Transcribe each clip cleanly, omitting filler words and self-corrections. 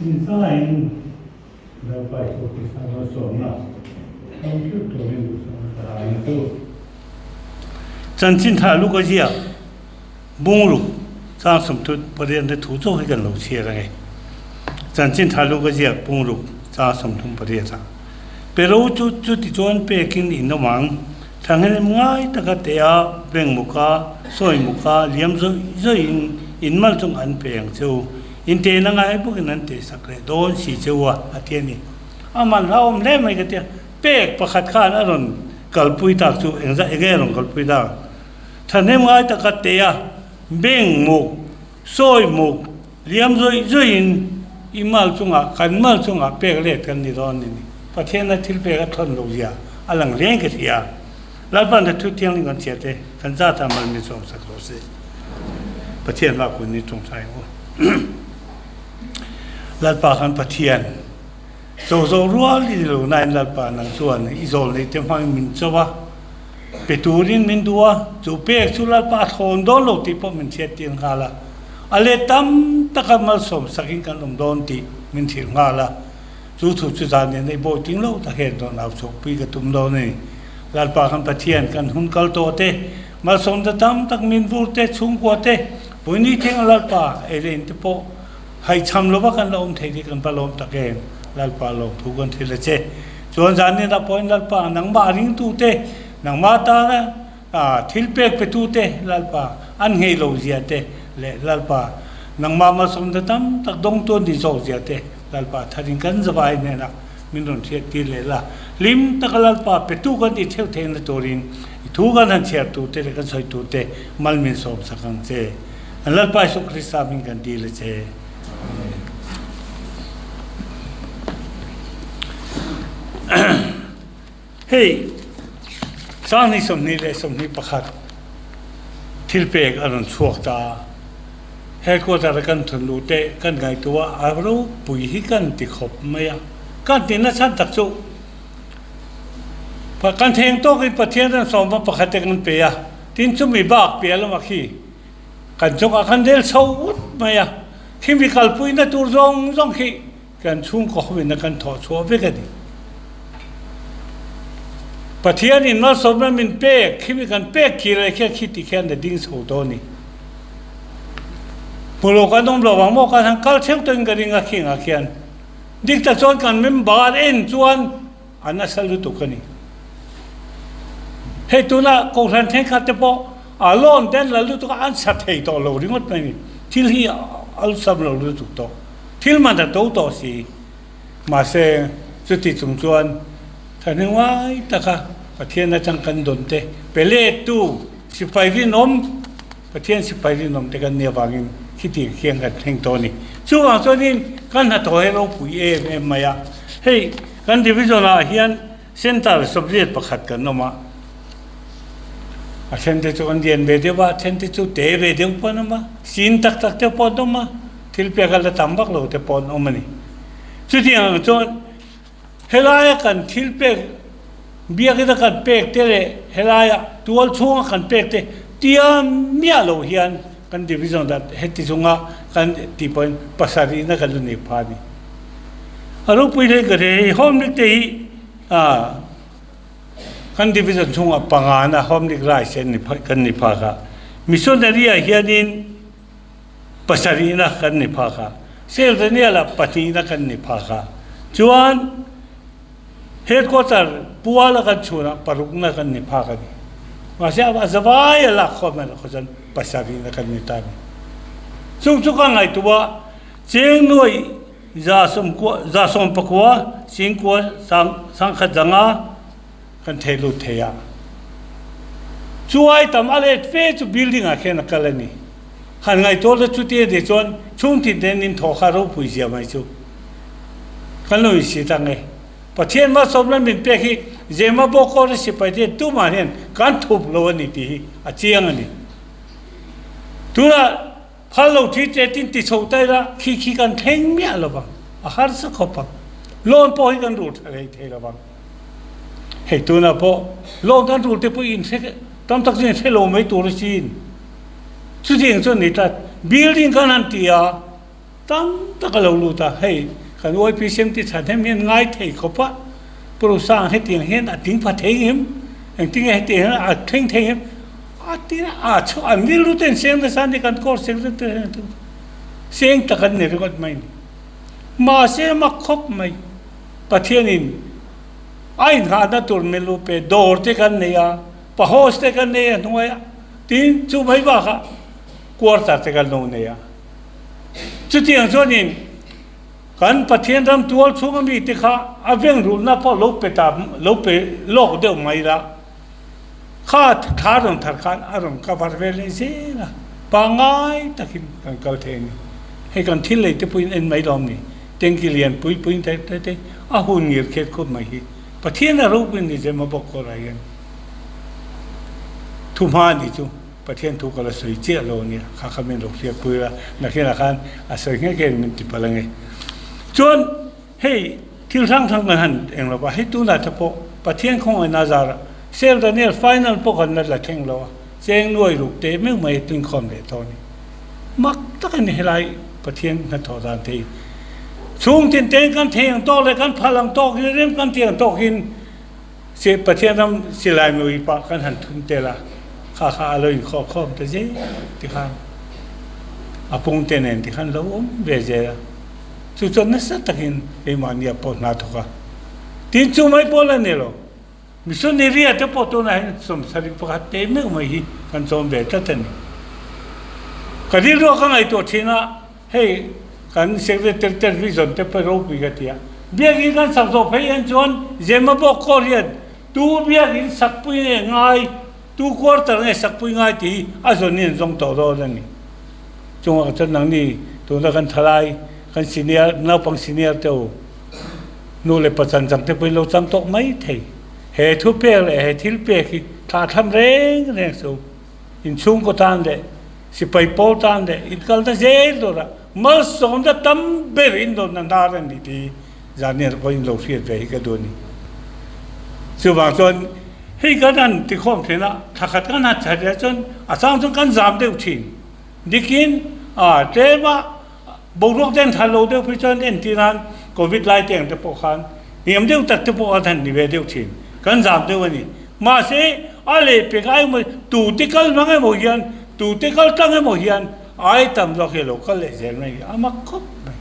Inzaiin Lalpa Isua Krista malsawmna lo theuh turin duhsakna ka hlan a chu. Chanchin tha Luka ziak bungruk chang sawmthut pariat na thu chauh hi kan lo chhiar ange. Chanchin tha Luka ziak bungruk chang 38 ah Pero chu chuti chuan pekin in awm ang. Thahnem ngai taka tea beng muka, sawi muka, liam zawih zawihin in mal chung an pe ang che u. In tehna ngai bawkin an tehsak leh dawn si che u a, a ti a ni. A man hlauhawm hle mai ka ti a, pek pakhat khan a rawn kalpui tak chu engzah enge a rawn kalpui tak? Thahnem ngai taka tea beng muk, sawi muk, Liam zawih zawihin i mal chungah, kan mal chungah pek let kan ni dawn ni. Pathianna thil pek a thawn lo zia a lang reng ka hria. Lalpan a thu thianghlim kan chhiat te, kan zat ah mal min sawm sak rawh se. Pathian hma kun ni tawngtai ang u. Lalpa kan Pathian, zo zo rual i ni lo nain Lalpa nang chuan i zawl neih te hmangin min cho a, Pe turin min duh a, chu pek chu Lalpa a thawn dawn lo tih pawh min hriat tir nghal a. A let tam taka malsawm sakin kan awm dawn tih min hrilh nghal a. Chu thu chu zan nen ei bawi ting lo tak hian rawn au chhuakpui ka tum dawn a ni. Lalpa kan Pathian kan hun kal tawh te, malsawmna tam tak min vur te, chhungkua te, puini thleng a Lalpa ei leh in te pawh haihchham lova kan la awm thei tih kan va lawm tak em. Lalpa lawmthu kan hrilh a che. Chuan zanin ah pawhin Lalpa nangmah ringtute, nangmah tana thil pek petute Lalpa an ngei lo zia te leh Lalpa nangmah malsawmna tam tak dawngtu an ni zawk zia te Lalpa tharin kan zavai hnenah min rawn hriat tir leh la. Hlim taka Lalpa petu kan tih theuh theihna turin i thu kan han chhiar tur te leh kan sawi tur te mal min sawm sak ang che. Lalpa Isu Krista hming kan dil a che. Hei Sanghnih 21 thilpek a rawn chhuak ta a, headquarter a kan thun luh te kan ngaihtuah a ropui hi kan ti khawp mai a, kan ti nasa tak chu kan theng tawkin Pathian ram sawmva pakhat te kan pe a, tin chumi bak piah lamah khi Kan chungah khan rel chho ut mai a, khi mi kalpuina tur zawng zawng khi kan chhungkaw hoin a kan thawh chhuah vek a ni. Pathianin malsawmna min pek, khi mi kan pek khi leh khian khi ti khian a ding chho tawh a ni. Hmu lo kan awm lo vang maw kan han kal theuh tawhin ka ring a khingah khian. Dik tak chuan kan member en chuan a nasa lutuk a ni. Hei tuna Kohhran thenkhat te pawh a loan te an la lutuk a, an sa thei tawh lo ringawt mai a ni. Thil hi a awlsam lo lutuk tawh. Thil man a to tawh si. Mahse, chuti chung chuan thahnemngai taka Pathian atang kan dawn te pe lettu sipai rinawm, Pathian sipai rinawm te kan nih avangin khiti khian kan thleng tawh a ni. Chuvang chuanin kan hnathawh hi ropui em em mai a. Hei kan division ah hian center subject pakhat kan awm a, a then te chu an lian ve deuh a, a then te chu te ve deuh pawh an awm a, sin tak tak te pawh an awm a, thil pek a la tam vak lo te pawh an awm a ni. Chutiang ang chuan helaia kan thil pek biakina kan pek te leh helaia tual chhunga kan pek te tia miah lo hian kan division ah heti chunga kan tih pawhin pasarihna kan la nei pha a ni. A ropui hle ka hria hei home league te hi ah kan division chhungah pangana home league rice an ni kan ni phak a missionary ah hianin pasarihna kan ni phak a Selrenial ah pahnihna kan ni phak a chuan headquarter puala kan chhunah parukna kan ni phak a ni mahse a zavai a lak khawm erawh kha chuan pasarihna kan ni ta a ni chung chu ka ngaihtuah cheng nuai 119 singkua sangkhat zanga kan thei lut thei a. Chu ai tam a let fe chu building ah khian a kal a ni. Han ngaihtuah la chuti a nih chuan chhungtin te nin thawh kha ropui zia mai chu kan lo insit ang e. Pathian malsawmna min pek hi Zema Bawkawr sipai te tumah hian kan thup lo a ni tih hi a chiang a ni. Tunah Phal lo thi te tin ti chho ta ila khi khi kan thleng miah lo vang, a harsa khawp ang. Loan pawh hi kan rul tha hlei thei lo vang. Hei tunah pawh loan kan rul te pawh in hre tam tak chu in hre lo mai tur asin. Chutiang chuan ni tlat, building kan han ti a. Tam tak a lo lut a, hei kan YPCM ti chhan hem hian ngai thei khawp a, Pu Rosang hetiang hian a tling pha thei ngem, engtinge hetiang hian a thleng thei ngem a ti a, a an rilru ten seng nasa a ni kan course secretary hian a ti seng tak an ni ringawt mai ni. Mahse mak khawp mai, Pathianin a inghahna tur milu pe dawr te kan nei a, pahos te kan nei a hnuai a, tin chu mai bakah quarter te kan lo nei a. Chutiang chuanin kan Pathian ram tual chhunga mite kha a vengrulhna pawh lo pe ta lo pe lawk deuh mai la, kha thla rawn thar khan a rawn cover ve leh zel a, pangngai takin kan kal thei a ni. Hei kan thil lei te pawhin en mai lawm ni, tanky lian pui pui te te te a hun ngir khet khup mai hi Pathian a ropui ni zema bawk kawrah hian thuhma a nih chu. Pathian thu ka la sawi chiah lo ania, kha kha min lo hriatpui a, nakinah khan a sawi nghe nghe in min ti palh ange. Chuan hei thil hrang hrang kan han eng lo va, hei tunah te pawh Pathian khawngaihna zarah Sel Daniel final pawh kan la la thleng lo a, cheng nuai ruk teh meuh mai tlinkhawm leh tawh a ni. Mak tak a ni helai Pathian hnathawh dan te hi. Chhung tin ten kan thei ang tawk leh kan phal ang tawkin rem kan tih ang tawkin, Si Pathian ram silai mui pah kan han thun tel a, kha kha a lo inkhawh khawm ta zel tikhan a pung te nen tikhan lo awm ve zel a, chu chuan nasa takin keimahni a pawh hna thawk a. Tin chu mai pawh la ni lo, missionary te pawh tunah hian sawmsarih pakhat teh meuh mai hi kan chawm ve tlat a ni. Ka rilru a ka ngaihtuah thin a, Hei kan secretary television te pawh ropui ka ti a, biakin kan sak zawh phei hian chuan Zemabawk kawr hian tu biakin sakpui nge ngai, tu quarter nge sakpui ngai tih hi a zawn in an zawng tawh dawn a ni. Chungah chuan nangni tuna kan thalai, kan senior, naupang senior te u, nu leh pa chan chang te pawhin lo chang tawh mai thei. He thupek leh he thilpek hi thlahthlam reng reng suh. Inchhungkaw tan leh sipai pawl tan leh inkalna zel dawrah malsawmna tam ber indawnna hnar a ni tih Zaniel pawhin lo hriat ve hi ka duh a ni. Chuvang chuan hei kan han tikhawm thin a, thla khat kan han that leh chuan a chang chuan kan zam deuh thin. Dikin a tlema Boruak den tha lo deuh phei chuan entir nan Covid lai te ang te pawh khan hniam deuh tak te pawh khan han ni ve deuh thin. Kan zam deuh a ni. Mahse, a lehpek ai emaw, tute kal hmang emaw hian, tute kal tlang emaw hian ai tam zawk hi a lo kal leh zel mai a ni. A mak khawp mai.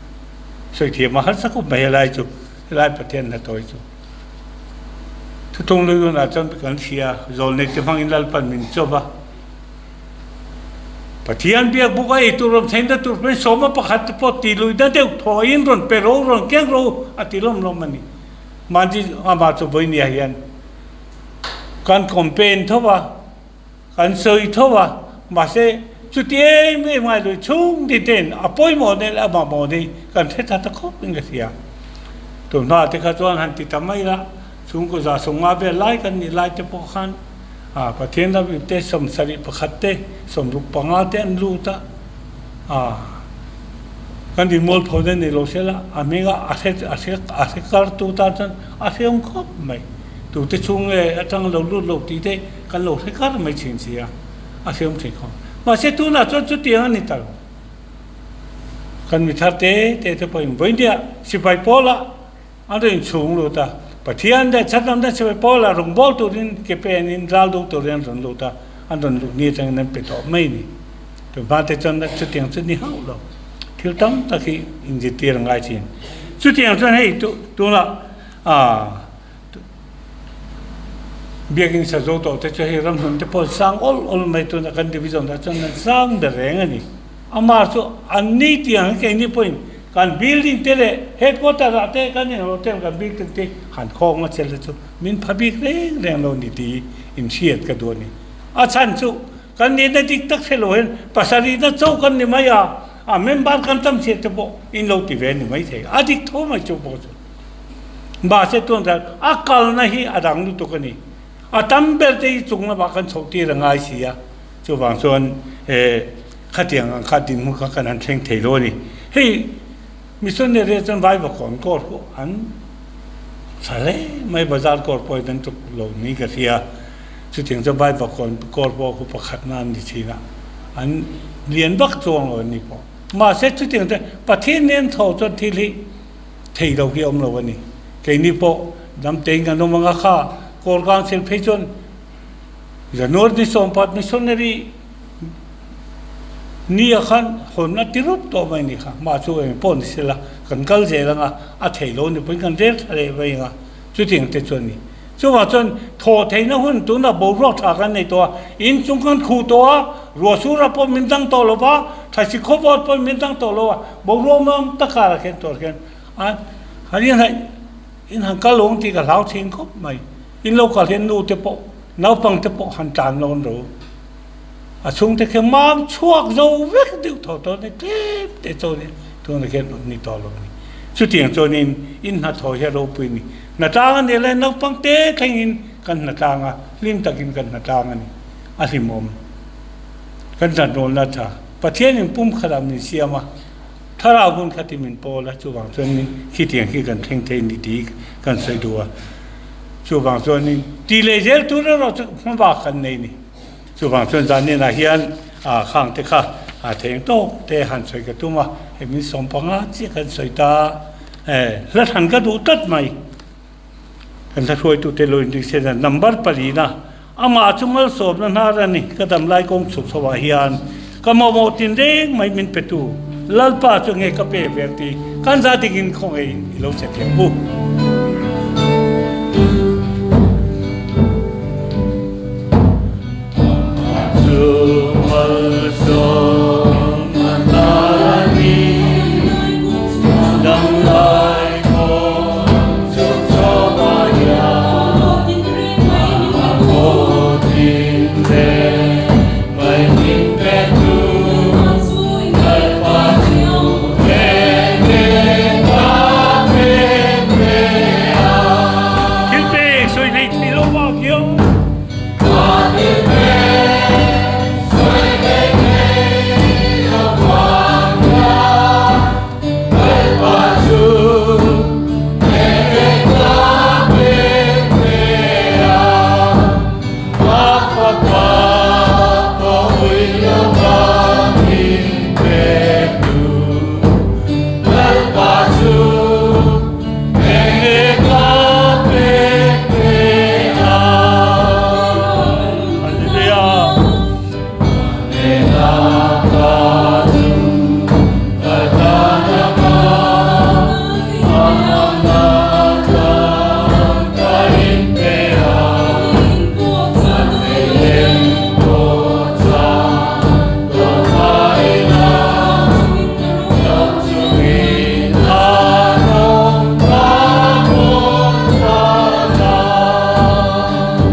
Sawi thiam a harsa khawp mai helai chu, helai Pathian hnathawh hi chu. Thuthlung lui hunah chuan kan hria, zawlnei te hmangin Lalpan min chawp a. Pathian biak buk a ei tur rawn thlen na tur hmel sawma pakhat te pawh ti lui na deuh thaw in rawn pe ro rawn keng ro a ti lawm lawm a ni. Mahni amah chu vawinia hian kan campaign tho a, kan sawi tho a, mahse chuti em em ngai lui chhung ti ten a pawimawh nei leh a mamawh nei kan hre tha ta khawp in ka hria. Tunhma te kha chuan han ti ta mai la, chhungkaw za sawmnga vel lai kan nih lai te pawh khan A, Pathian ram ipte 71 te, 65 te an lut a, a, kan inmual pho na ni lo se la, a hming a a hre a hre a hre kar tu tan chuan a hreawm khawp mai. Tute chhung nge atang lo lut lo tih te kan lo hre kar mai thin si a, a hreawm thei khawp. Mahse tunah chuan chutiang a ni ta lo. Kan mi thar te te te pawhin vawinia sipai pawlah An rawn inchhung lut a, Pathian leh chhatnam te chhipai Paula rawngbâwl turin ke penin ral duh turin an rawn lut a, an rawn luh ni atangin an pe tawh mai a ni. Tunhma te chuan chutiang chu ni hauh lo. Thil tam tak hi inzirtir a ngai thin. Chutiang chuan hei tunah Biakin sa zo tawh te chu hei ramhlun te pawh an sang awl awl mai tunah kan division ah chuan an sang ber reng a ni. Amah chu an ni tiang hi keini pawhin kan building te leh headquarter ah te kan englo te kan building te han khawng a chel te chu min pha bik reng reng lo ni tih inhriat ka duh a ni. A chhan chu kan nihna dik tak hre lo hian pasarihna cho kan ni mai a, a member kan tam chhiat te pawh in lo ti ve ni mai thei. A dik tho mai chu pawh chu. Mahse tun hian a kalna hi a dang lutuk a ni. A tam ber te hi chung lamah kan chhoh tir a ngai si a. Chuvang chuan he khatiang ang kha dinhmun kha kan han thleng thei lo a ni. Hei missionary chuan Vaivakawn kawr pawh an tha hle mai, bazar kawr pawh in an tuk lo ni ka hria. Chutiang chuan Vaivakawn kawr pawh khu pakhatna an ni thin a, an lian vak chuang lo an ni pawh. Mahse chutiang chuan Pathian nen tho chuan thil hi thei lo hi a awm lo a ni. Keini pawh dam tein kan awm anga kha Kawl Council phei chuan January ni sawmpat missionary nia khan hawn a ti rup tawh mai ni kha. Mah chu eng pawh ni sela kan kal zel anga a thei lo ni pawhin kan rel thla leh mai anga chutiang te chuan ni. Chuvang chuan thawh theihna hun tunah boruak tha kan nei tawh a, in chung kan khuh tawh a, ruah sura pawh min dang tawh lo va, thaisi khawvawt pawh min dang tawh lo a, boruak nuam tak karah khian tur khian a han inhaih in han kal awng tih ka hlau thin khawp mai. In lo kal hian nu te pawh naupang te pawh han tlan lawn ro. A chhungte khian mam chhuak zo vek deuh tho tawh ni tlem te chuan tunah khian an ni tawh lo a ni. Chutiang chuanin in hnathawh hi a ropui a ni. Hnatlang a nih lai naupang te thlengin kan hnatlang a, hlim takin kan hnatlang a ni. A hlimawm. Kan hnahnawlna tha. Pathianin pum khatah min siam a, thlarau hun khatin min pawl a, chuvang chuanin khitiang khi kan thleng thei ni tih kan sawi duh a. Chuvang chuanin tih leh zel tur erawh chu hmabak kan nei a ni. Chuvang chuan zaninah hian khang te kha theng tawk te han sawi ka tum a, hei min 15 chiah kan sawi ta a, hla thlan ka duh tlat mai. Kan hla hruaitute lo inring sen a, number palina amah chu malsawmna hnar a ni, ka damlai kawng chhuk chho ah hian ka mamawh tin reng mai min petu Lalpa chu nge ka pe ve ang tih kan za dingin khawngaihin i lo che thiam u. Thilpek sawi hlei thei lo vang hian.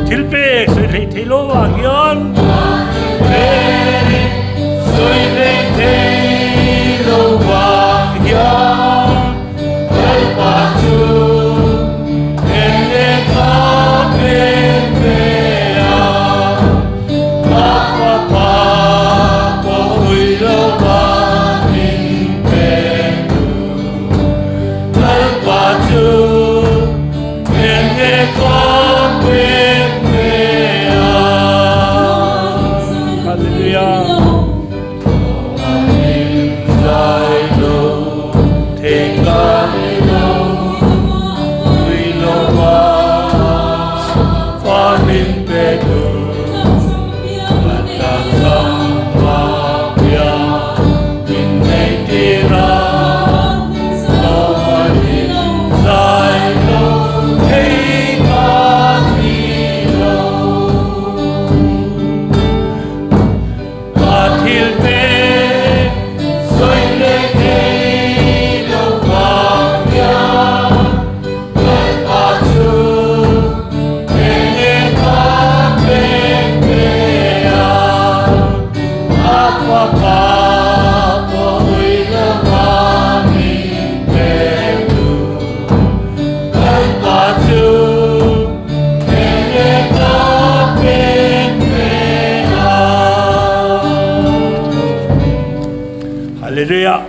Thilpek sawi hlei thei lo ah hian sawi hlei thei lo ah hian Lalpa chu enge ka pek ve a, ka fapa pawh ui lo va min pek tu. Lalpa chu enge ka pek ve a. Hallelujah. Ka thil pek sawi leh thei lo vang hian Lalpa chu enge ka pek ve a, a fapa pawh ui lova min pek tu. Lalpa chu Hallelujah.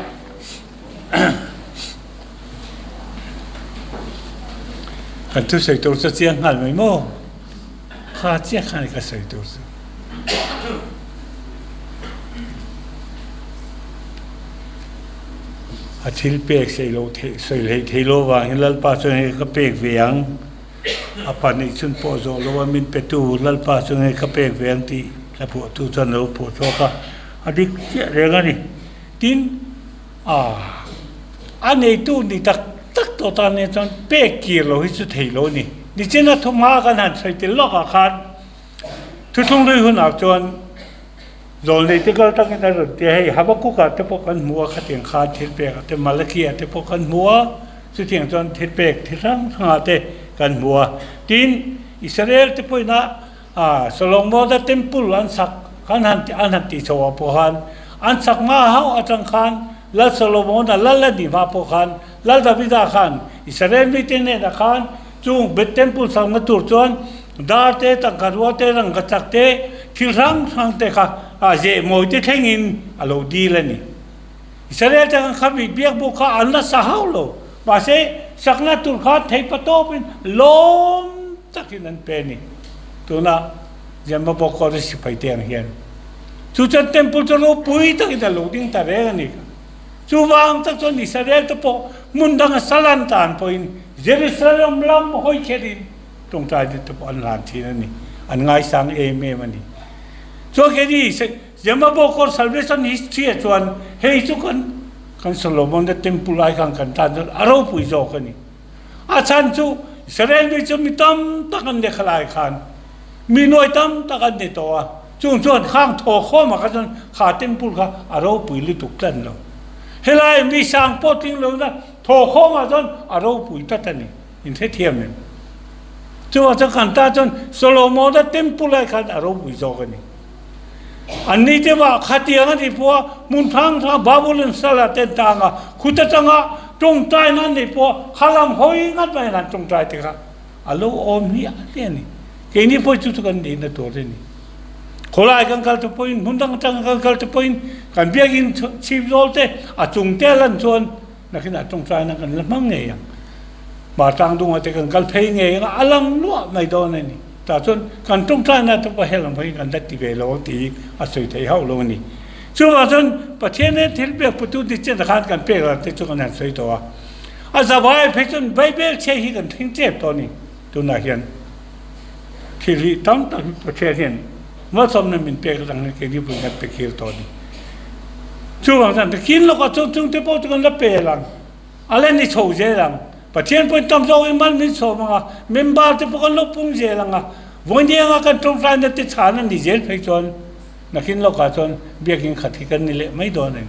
Kan thu sawi tur chu chiang nghal mai maw? Kha chiah khan ka sawi tur chu. A thil pek sawi lo theih sawi hleih thei lo vangin Lalpa chuan hei ka pek ve ang, a pa neih chhun pawh zawh lo a min petu Lalpa chuan hei ka pek ve ang tih hla phuahtu chuan a lo phuah chhuak a, a dik chiah reng a ni. Tin, a a neitu ni tak tak tawh tan hian chuan pek kir lo hi chu thei lo a ni. Nichina thumha kan han sawi tel lawkah khan thuthlung hlui hunah chuan Zawlnei te kal takin a rawn ti a, hei Habakkuk-ah te pawh kan hmu a, khatiang khan thil pekah te Malachi-ah te pawh kan hmu a, chutiang chuan thil pek thil hrang hrangah te kan hmu a. Tin, Israel te pawhin a Solomon-a temple an sak an han an han tih chhoh ah pawh khan an sak hma hauh atang khan Lal Solomon-a lal a nih hma pawh khan Lal Davida khan Israel mite hnenah khan Chung bet temple sakna tur chuan dar te, tangka rua te, rangka chak te, thil hrang hrang te kha a zeh mawi te thlengin a lo dil a ni. Israel te khan kha biak buk kha an la sa hauh lo. Mahse, sakna tur khan theipa tawpin lawm takin an pe a ni. Tuna Zemabawk kawr sipai te ang hian. Chu chuan temple chu ropui takin a lo ding ta reng a ni. Chuvang tak chuan Israel te pawh hmun danga sal an tan pawhin Jerusalem lam hawi kherin tawngtaina te pawh an hlan thin a ni. An ngaisang em em a ni. Chuan keini Zemabawkawr Salvation History ah chuan hei chu kan kan Solomon-a Temple ai khan kan tan chuan a ropui zawk a ni. A chhan chu Israel mi chu mi tam tak an ni khalai khan mi nuai tam tak an ni tawh a, chung chuan khang thaw khawmah kha chuan kha temple kha a ropui lutuk tlat lo. Helai mi sang pawh tling lohna thaw khawmah chuan a ropui tlat a ni, in hrethiam em? Chuvang chuan kan tan chuan Solomona temple ai khan a ropui zawk a ni. Anni te mah khatiang a nih pawh a, hmun hrang hrang Babylon sala te an tang a, khut atanga tawngtaina an neih pawh a, khalam hawi ngat maiin an tawngtai te kha a lo awm hmiah hmiah a ni. Keini pawh chu chu kan neihna tur a ni. Khawlai kan kal te pawhin, hmun dang atanga kan kal te pawhin kan biakinn chhip zawl te a chung te a lan chuan nakinah tawngtaina kan la hmang ngei ang. Hmartlang dungah te kan kal phei ngei ang a, a lang luah mai dawn a ni. Tah chuan kan tawngtaina te pawh helam hawiin kan la ti ve lo ang tih a sawi theih hauh lo a ni. Chuvang chuan Pathian hian thil pek putu ni chenah khan kan pek dan te chu kan han sawi tawh a. A zavai phei chuan Bible chhe hi kan thleng tep tawh a ni. Tunah hian thil hi tam tak hi Pathian hian malsawmna min pek atang hian keini pawhin kan pe khir tawh a ni. Chuvang chuan kin lawkah chuan chungte pawh chu kan la pel ang. A la ni chho zel ang. Pathian pawhin tam zawkin mal min sawm ang a, member te pawh kan lo pung zel ang a, vawiin anga kan tawngtaina te chhan a ni zel phei chuan nakin lawkah chuan biakinn khat hi kan ni leh mai dawn a ni.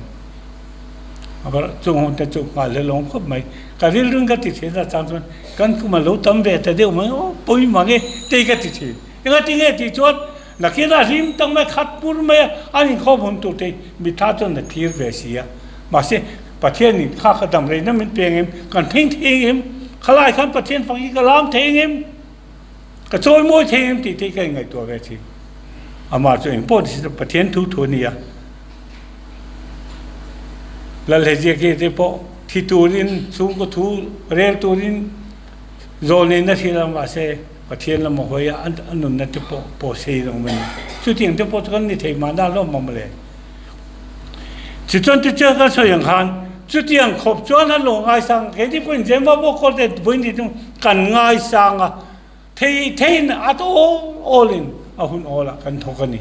A chung hun te chu nghal hle lawng khawp mai. Ka rilruin ka ti thin a chang chuan kan kum a lo tam ve ta deuh mai aw pawi mang e tei ka ti thin. Engatinge tih chuan nakin a hlim tak mai khat pur mai a, an inkhawm hun tur te mitha chuan a thlir ve si a. Mahse Pathianin kha ka dam reina min pe ngem, kan thleng thei ngem, khalai khan Pathian fak hi ka lam thei ngem, ka chawi mawi thei ngem tih te hi ka inngaihtuah ve thin. Amah chu engpawh ni se Pathian thu thu a ni a. Lalheziakia te pawh thi turin, chhungkaw thu rel turin zawlneihna hrilh a, mahse Pathian lama hawi a a nunna te pawh pawhsei in a awm a ni. Chutiang te pawh chu kan ni thei mahna hlawm ang mawle. Tichuan tichuan kan sawi ang khan chutiang khawp chuan an lo ngaisang keini pawhin Zemabawk kawr te vawiin chu kan ngaisang a, thei theiin at awl awlin a hun awlah kan thawk a ni.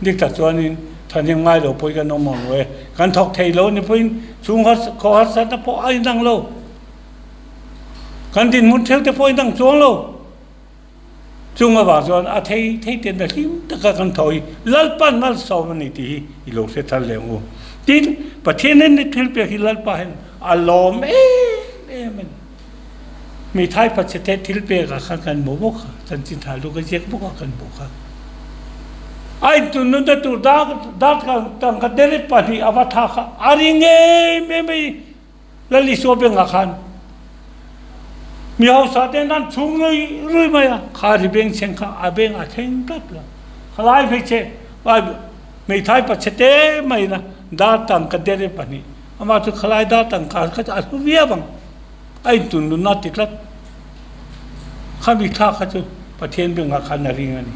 Dik tak chuanin thahnem ngai lo pawhin kan awm ang lo e, kan thawk thei lo ni pawhin chhung khaw harsatna pawh a inang lo, kan dinhmun theuh te pawh a inang chuang lo. Chung avang chuan a thei thei ten a hlim taka kan tho hi Lalpan malsawm a ni tih hi i lo hre thar leh ang u. Tin, Pathian in thil pek hi Lalpa hian a lawm em em a ni. Hmeithai pachhe thil pekah khan kan hmu bawk a, chanchin tha lu ka ziak bawk a kan hmuh kha. A intunnunna tur dar dar tangka deret pahnih a va tha kha a ring em em a i. Lal Isua bengah khan mi hausa ten an chhung rui rui mai a, kha ri beng chheng kha a beng a thleng tlat lo. Khalai hmeichhe hmeithai pachhe te mai ina dar tangka dere pahnih amah chu khalai dar tangka kha chu a hlu viau ang a intun nunna ti tlat. Khami thla kha chu Pathian bengah khan a ring a ni.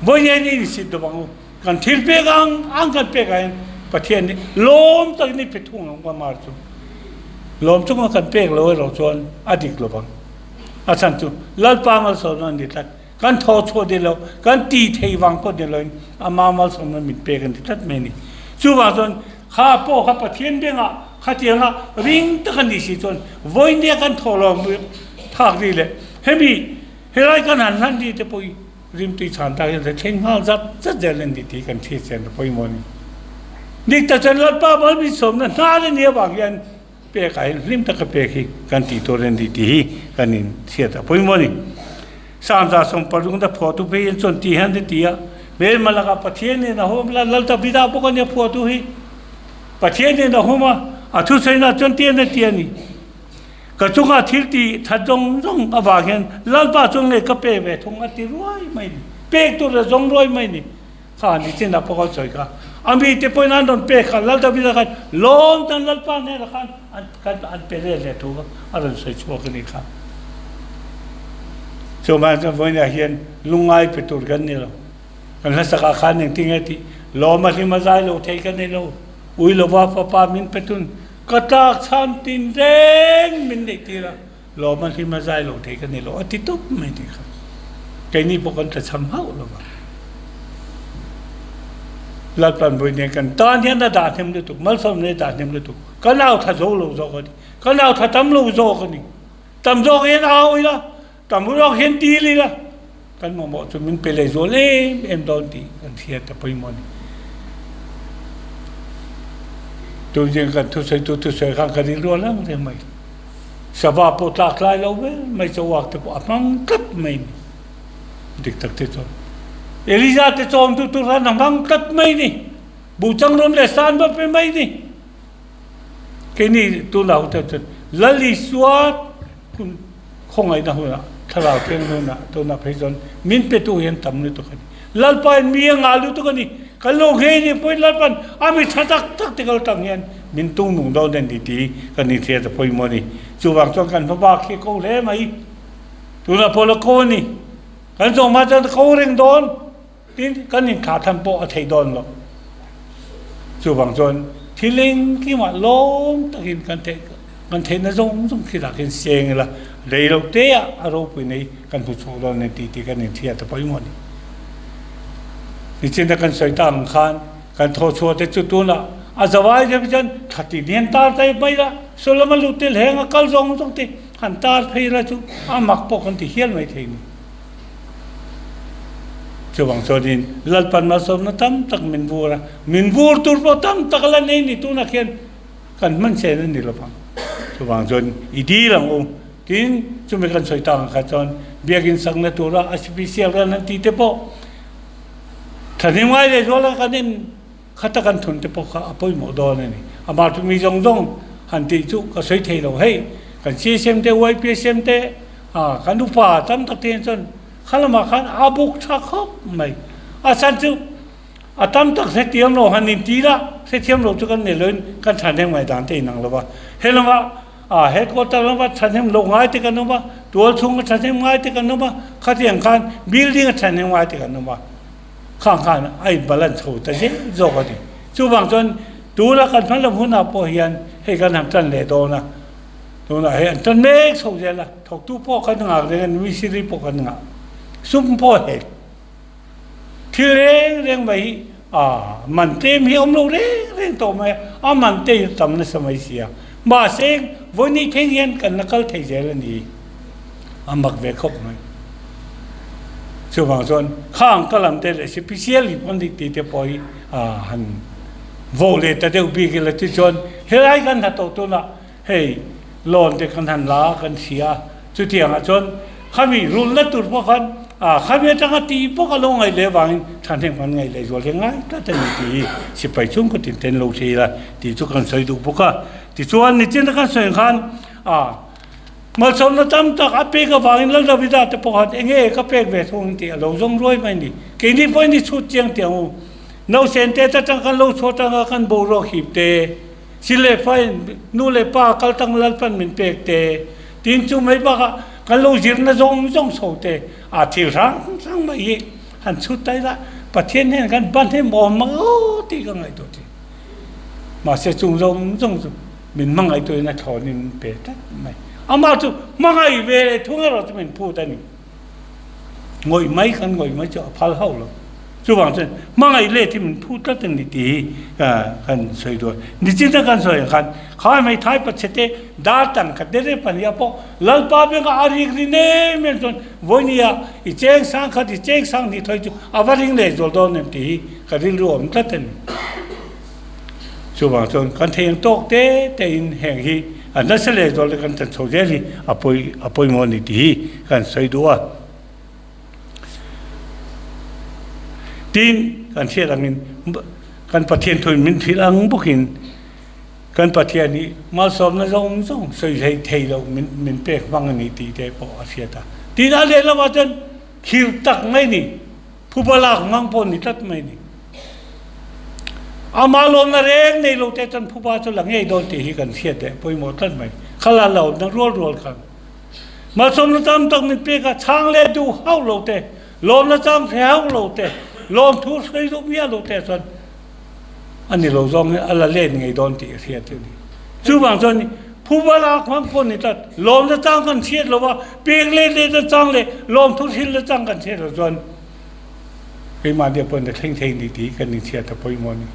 Vawiin in insit lo ang u. Kan thil pek ang ang kan pek ah hin Pathian nih lawm tak in i pe thung ang Amar chu. Lawm chunga kan pek lo erawh chuan a dik lo vang. A chhan chu Lalpa malsawmna a ni tlat. Kan thaw chhuah ni lo, kan ti thei vang pawh ni loin ama malsawmna min pek a ni tlat mai a ni. Chuvang chuan kha pawh kha Pathian bengah khatianga ring tak a nih si chuan vawinia kan thaw lawm thak ri leh hemi helai kan han hlan ri te pawh hi rimtui chhan tak hian thleng nghal zat zat zel a ni tih kan hriat chian a pawimawh a ni. Dik tak chuan Lalpa malsawmna hnar a nih avang hian Pek ah hian hlim taka pek hi kan tih tur a ni tih hi kan inhriat a pawimawh a ni. Samza sawmparung te phuahtu phei hian chuan tih hian an ti a, hmelma lakah Pathian in a hum la, Lal Davida bawk a nia phuahtu hi. Pathian in a hum a, a thusawinak chuan ti an ti a ni. Ka chungah thil tih that zawng zawng avang hian Lalpa chuan nge ka pek ve thung a ti ruai mai a ni. Pek tur a zawng ruai mai a ni. Kha ni chin ah pawh kan sawi kha. A mite pawhin an rawn pek kha Lal Davida khan lawm tan Lalpa hnenah khan an kan an pe let leh thu a rawn sawi chhuak a ni kha. Chuvang chuan vawiinah hian lungngai pe tur kan ni lo. Kan hlasakah khan engtin nge tih lawm a hlim a zai lo thei ka nei lo. Ui lova fapa min pe tun ka tlak chhan tin reng min neih tir a. Lawm a hlim a zai lo thei ka ni lo a ti tup mai tih kha keini pawh kan tlachham hauh lo va. Lalpan vawi nen kan tan hian a dah hnem lutuk, malsawm nen a dah hnem lutuk. Kan au tha zo lo zawk a ni, kan au tha tam lo zawk a ni. Tam zawk hian au ila, tam zawk hian dil ila, kan mamawh chu min pe leh zual em em dawn tih kan hriat a pawimawh a ni. Tunzing kan thusawitu thusawi khan ka rilru a lang reng mai. Sava pawh tlak tlai lo ber mai chawak te pawh a hmang tlat mai ni. Dik tak te chuan Eliza te chawmtu tur khan a hmang tlat mai ni. Buhchang rum leh san va pe mai ni. Keini tunah ho te chuan Lal Isua hun khawngaihna hunah thlarau thiang hunah tunah phei chuan min petu hian tam lutuk a ni. Lalpa in mi a ngah lutuk a ni. Kan lo nghei nih pawhin Lalpan a mi tha tak tak te kal tang hian min tung nung dawn a ni tih kan inhriat a pawimawh a ni. Chuvang chuan kan hmabak hi ko hle mai. Tunah pawh la ko a ni. Kan zawng hma chuan ko reng dawn. Tin, kan inthlah than pawh a theih dawn lo. Chuvang chuan thil engkimah lawm takin kan theih kan theihna zawng zawng khi dak hian seng ila, rei lo te ah a ropui nei kan hmu chhuak dawn nen tih tih kan inhriat a pawimawh a ni. Nichin a kan sawi ta ang khan kan thawh chhuah te chu tunah a zawai deuh chuan thla tin hian tar ta mai la, saw lama lut tel heng a kal zawng zawng te han tar phei la chu a mak pawh kan ti hial mai thei ni. Chuvang chuanin Lalpan malsawmna tam tak min vur a, min vur tur pawh tam tak la nei ni tunah khian kan hman chen a ni lo vang. Chuvang chuan i dil ang u. Tin, chumi kan sawi tak ang kha chuan biakinn sakna tura a special ran an tih te pawh thahnem ngai leh zuala kan en khata kan thun te pawh kha a pawimawh dawn a ni. Amah chu mi zawng zawng han tih chu ka sawi thei lo. Hei kan CSM te, YPSM te, ah kan upa tam tak te hian chuan kha lamah khan a buk tha khawp mai. A chhan chu a tam tak hrethiam lo han inti la, hrethiam lo chu kan nei loin kan thahnem ngaihdan te inang lo va. He lamah ah headquarter lama thahnem loh ngai te kan awm a, tual chhunga thahnem ngai te kan awm a, khatiang khan building a thahnem ngai te kan awm a. Khang khan a in balance chho ta zel zawk a ni. Chuvang chuan tuna kan hman lam hunah pawh hian hei kan han tan leh dawn a, tunah hei an tan mek chho zel a, thawktu pawh kan ngak reng a ni, misiri pawh kan ngah, sum pawh hek. Thil reng reng mai hi a man tlem hi a awm lo reng reng tawh mai a, a man te hi a tam nasa mai si a. Mahse vawiin thleng hian kan la kal thei zel a ni. A mak ve khawp mai. Chuvang chuan khang ka lam te leh special hi pawn tih te pawh hi a han voh leh ta deuh bik ila tichuan helai kan hnathawh tunah hei loan te kan han la a kan hria a chutiangah chuan khami rulna tur pawh khan a khami atanga tih bawk a lo ngaih leh avangin thahnem kan ngaih leh zual hi ngai tlat a ni tih hi sipai chhungkaw tin ten lo thei ila tih chu kan sawi duh bawk a. Tichuan nichin a kan sawi ang khan a Malsawmna tam tak a pek avangin Lal Davida te pawh khan enge ka pek ve thung tih a lo zawng ruai mai ni. Keini pawhin i chhut chiang tih ang u. Nausen te atang kan lo chhuah tanga kan boruak hip te, si leh fain nu leh pa kal tang Lalpan min pek te, tin chu mai bakah kan lo zirna zawng zawng chho te a thil hrang hrang mai hi han chhut ta ila Pathian hian kan ban hi maw mang aw tih ka ngaihtuah thin. Mahse chung zawng zawng chu. Min hmangaihtuin a thlawnin min pe tlat mai. Amah chu hmangaih ve leh thung erawh chu min phut a ni. Ngawih mai kan ngawih mai chu a phal hauh lo. Chuvang chuan hmangaih let hi min phut tlat a ni tih hi kan sawi duh a. Nichina kan sawi ang khan kha hmeithai pachhe te dar tang khat deuh deuh pahnih ah pawh Lalpa bengah a rik ri nem em chuan vawinia i cheng sang khat i cheng sang hnih thawi chu a va ring leh zual dawn em tih hi ka rilru a awm tlat a ni. Chuvang chuan kan thei ang tawk te te in heng hi a nasa leh zual te kan chan chho zel hi a pawi a pawimawh a ni tih hi kan sawi duh a. Tin, kan hriat angin kan Pathian thuin min hrilh ang bawkin kan Pathian hi malsawmna zawng zawng sawi hlei thei loh min min pek hmang a ni tih te pawh a hriat a. Tin, a lehlamah chuan khir tak mai ni. Phuba lak hmang pawh ni tlat mai ni. Amah lawmna reng nei lo te chuan phuba chu la ngei dawn tih hi kan hriat leh pawimawh tlat mai. Khala lo na rual rual khan malsawmna tam tak min pek a, chhang leh duh hauh lo te, lawmna chang hre hauh lo te, lawmthu hruai duh miah lo te chuan a ni lo zawng hi a la let ngei dawn tih a hriat chu a ni. Chuvang chuan phuba lak hmang pawh ni tlat, lawmna chang kan hriat lo va, pek let letna chang leh lawmthu hrilhna chang kan hriat loh chuan keimahni pawhin a thleng thei ni tih kan inchhiat a pawimawh a ni.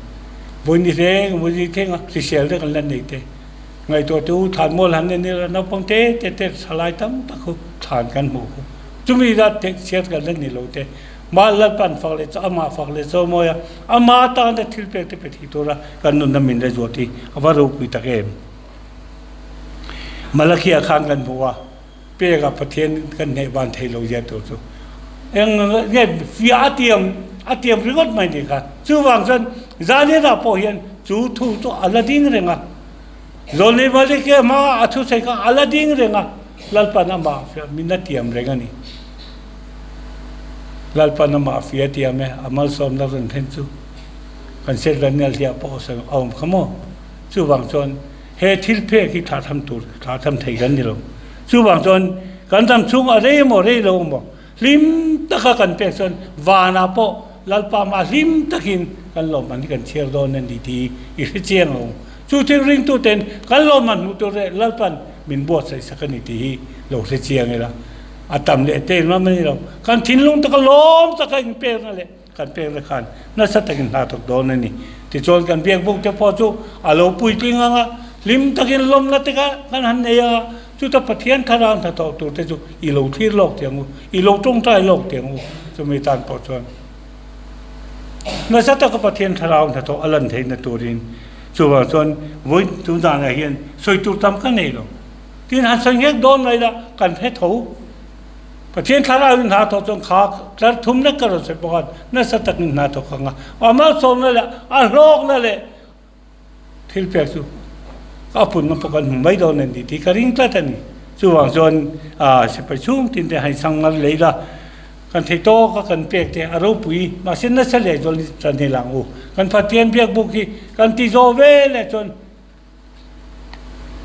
Vawi ni hleng, vawi ni thleng a hrisel te kan la nei te. Ngaihtuah te u thlan mual han en ila naupang te te te thalai tam tak khu thlan kan hmuh khu. Chumi zat theih chhiat kan la ni lo te. Mah Lalpan fak leh chaw amah fak leh chaw mawi a, ama tana thil pek te pe thei tura kan nunna min la zuat hi a va ropui tak em. Malakia khan kan hmu a, pek a Pathian kan hneh van thei lo zia tur chu eng nge fiah a tiam a tiam ringawt mai ni kha. Chuvang chuan Zaniah pawh hian chu thu chu a la ding reng a. Zawlnei Maliki hma a thusawi kha a la ding reng a, Lalpan amah fiah min a tiam reng a ni. Lalpan amah fiah a tiam e, a malsawmna rawn thlen chu kan set Daniel hiah pawh a sawi a awm kha maw? Chuvang chuan he thil phek hi thlah tham tur thlah tham thei kan ni lo. Chuvang chuan kan ram chhung a rei emaw rei lo emaw Hlim taka kan pek chuan vanah pawh Lalpa mah hlim takin kan lawmman hi kan chhiar dawn a ni tih i hre chiang lo. Chu thil ringtuten kan lawmman hmuh tur leh Lalpan min buatsaih sak a ni tih hi lo hre chiang ila. A tam leh te engmah a ni lo. Kan thinlung taka lawm taka inpekna leh kan pekna khan nasa takin hna thawk dawn a ni. Tichuan kan biakbuk te pawh chu a lo puitling ang a, hlim takin lawmna te kha kan han nei ang a, chuta Pathian thlarau hnathawh tur te chu i lo thlir lawk teh ang u, i lo tawngtai lawk teh ang u. Chumi tan pawh chuan nasa taka Pathian thlarau hnathawh a lan theihna turin chuvang chuan vawi tun danah hian sawi tur tam ka nei lo. Tin han sawi nghek dawn mai la kan hre tho. Pathian thlarauin hna thawk chuan kha tlar thum lek ka rawn sawi bawk a, nasa takin hna thawk ang a, a malsawmna leh a hlawkna leh thil pek chu a punna pawh kan hmu mai dawn a ni tih ka ring tlat a ni. Chuvang chuan sipai chhung tin te han sang ngar lei la, kan thei tawk a kan pek te a ropui, mahse nasa leh zual tan hi lang u. Kan Pathian biakbuk hi kan ti zawh ve leh chuan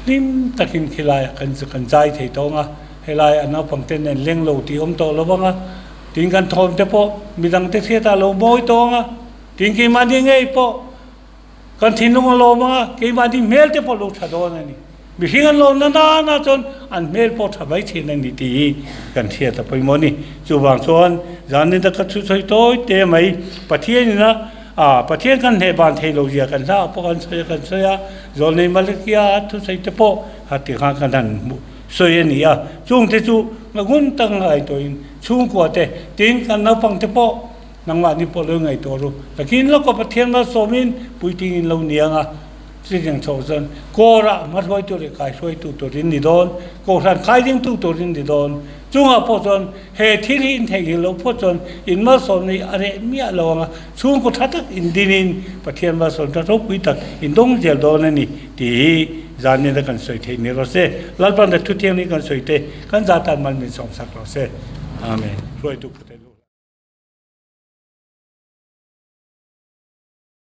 Hlim takin khilaiah kan kan zai thei tawh ang a, helaiah naupangte nen leng lo tih awm tawh lo vang a, tin kan thawmte pawh midangte hriatah a lo mawi tawh ang a, tin keimahni ngei pawh kan thinlung a lawm ang a, keimahni hmel te pawh lo tha dawn a ni. Mihring an lawm na nana chuan an hmel pawh tha mai thin a ni tih hi kan hriat a pawimawh a ni. Chuvang chuan zanin a ka thusawi tawi te mai Pathianin a A, Pathian kan hneh ban thei lo zia kan hla ah pawh kan sawi a kan sawi a, Zawlnei Malakia thusawi te pawh ha ti khan kan han hmuh sawi a ni a, chung te chu ngun tak ngaihtuahin chhungkua te tin kan naupang te pawh nangmahni pawh lo ngaihtuah ru, takin lawka Pathian malsawmin puitlingin lo ni ang a. Chutiang chhoh chuan kawrah hmahruaitu leh kaihruaitu turin ni dawn, kohhran khaidingtu turin ni dawn. Chungah pawh chuan he thil hi in theihnghilh loh phawt chuan in malsawmna hi a reh miah lo ang a, chhungkaw tha tak in dinin Pathian malsawm tha ropui tak in dawng zel dawn a ni tih hi zanina kan sawi theih ni rawh se. Lalpan leh Thuthianghlim kan sawi te kan zah tan mal min sawmsak rawh se. Amen. Hruaitu Pute.